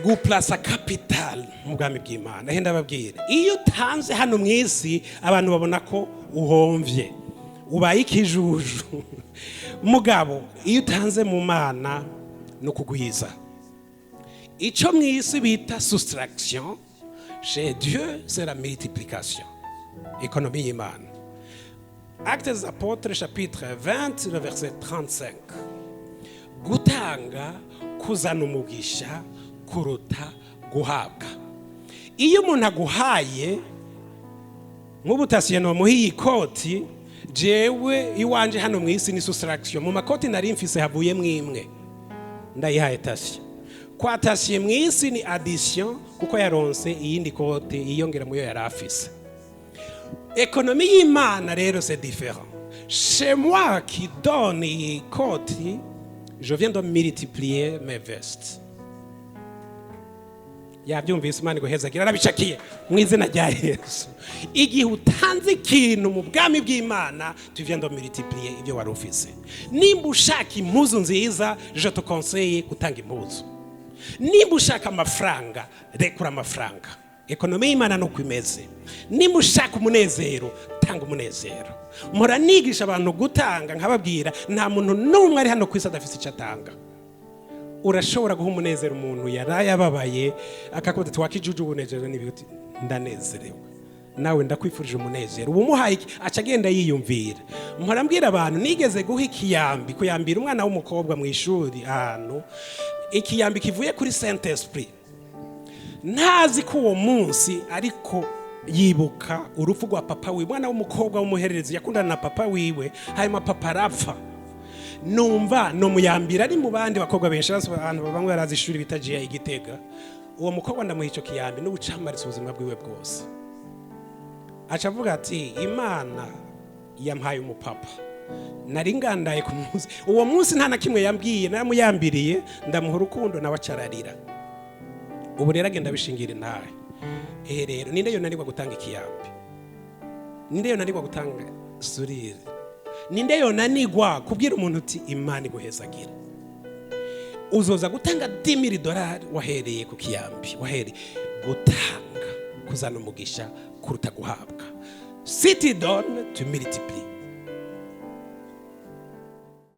Guplasa capital mu bwami bw'Imana. Ehe, ndababwira, iyo utanze hano mu isi, abantu babona ko uhomvye, ubaye ikijuju. Mugabo iyo utanze mu Mana, ni ukugwiza. Icyo mu isi bita soustraction, chez Dieu c'est la multiplication. Économie y'Imana. Actes des Apôtres, chapitre 20, le verset 35. Gutanga kuzana umugisha kuruta guhabwa. Iyo umuntu aguhaye, nk'ubu Tasiye nomuha iyi koti, jewe iwanje hano mu isi ni soustraction. Mu makoti nari mfise havuyemwo imwe, ndayihaye Tasiye. Kwa Tasiye mu isi ni addition, kuko yaronse iyindi kote yiyongera muyo yari afise. Économie y'Imana rero, c'est différent. Chez moi qui donne iyi koti, je viens de multiplier mes vestes. Yabyumvise, Imana iguhezagira, arabicakiye mu izina rya Yesu. Igihe utanze ikintu mu bwami bw'Imana, tu viens de multiplier ibyo wari ufise. Nimba ushaka impuzu nziza, je te conseille gutanga impuzu. Nimba ushaka amafaranga, rekura amafaranga. Économie y'Imana ni uko imeze. Nimba ushaka umunezero, tanga umunezero. Mpora nigisha abantu gutanga, nkababwira nta muntu n'umwe ari hano ku isi adafite icyo atanga. Urashobora guha umunezero umuntu yaraye ababaye, akakubaza ati: "Wakijuju, ubunezero n'ibiti?" "Ndanezerewe." Nawe ndakwifurije umunezero. Ubu umuhaye iki? Aca agenda yiyumvira. Mpora mbwira abantu, nigeze guha ikiyambi, kuyambira umwana w'umukobwa mu ishuri ahantu, ikiyambi kivuye kuri Saint Esprit. Ntazi ko uwo munsi ariko yibuka urupfu rwa papa wiwe, umwana w'umukobwa w'umuhererezi yakundana na papa wiwe, hanyuma papa arapfa. Numva nomuyambira ari mu bandi bakobwa benshi, abantu bamwe barazi ishuri bita jiya Igitega. Uwo mukobwa ndamuha icyo kiyambi, n'ubucamaritse ubuzima bwiwe bwose. Aca avuga ati: "Imana yampaye umupapa nari ngandaye ku munsi." Uwo munsi nta na kimwe yambwiye, naramuyambiriye, ndamuha urukundo, nawe acararira. Ubu rero agenda abishingira intahe. Ehe rero, ninde yonanirwa gutanga ikiyambi? Ninde yonanirwa gutanga sourire? Ninde yonanirwa kubwira umuntu uti: "Imana iguhezagira"? Uzoza gutanga 10 000 dolari wahereye ku kiyambi, wahereye gutanga kuzana umugisha kuruta guhabwa. Si tu donnes, tu multiplies.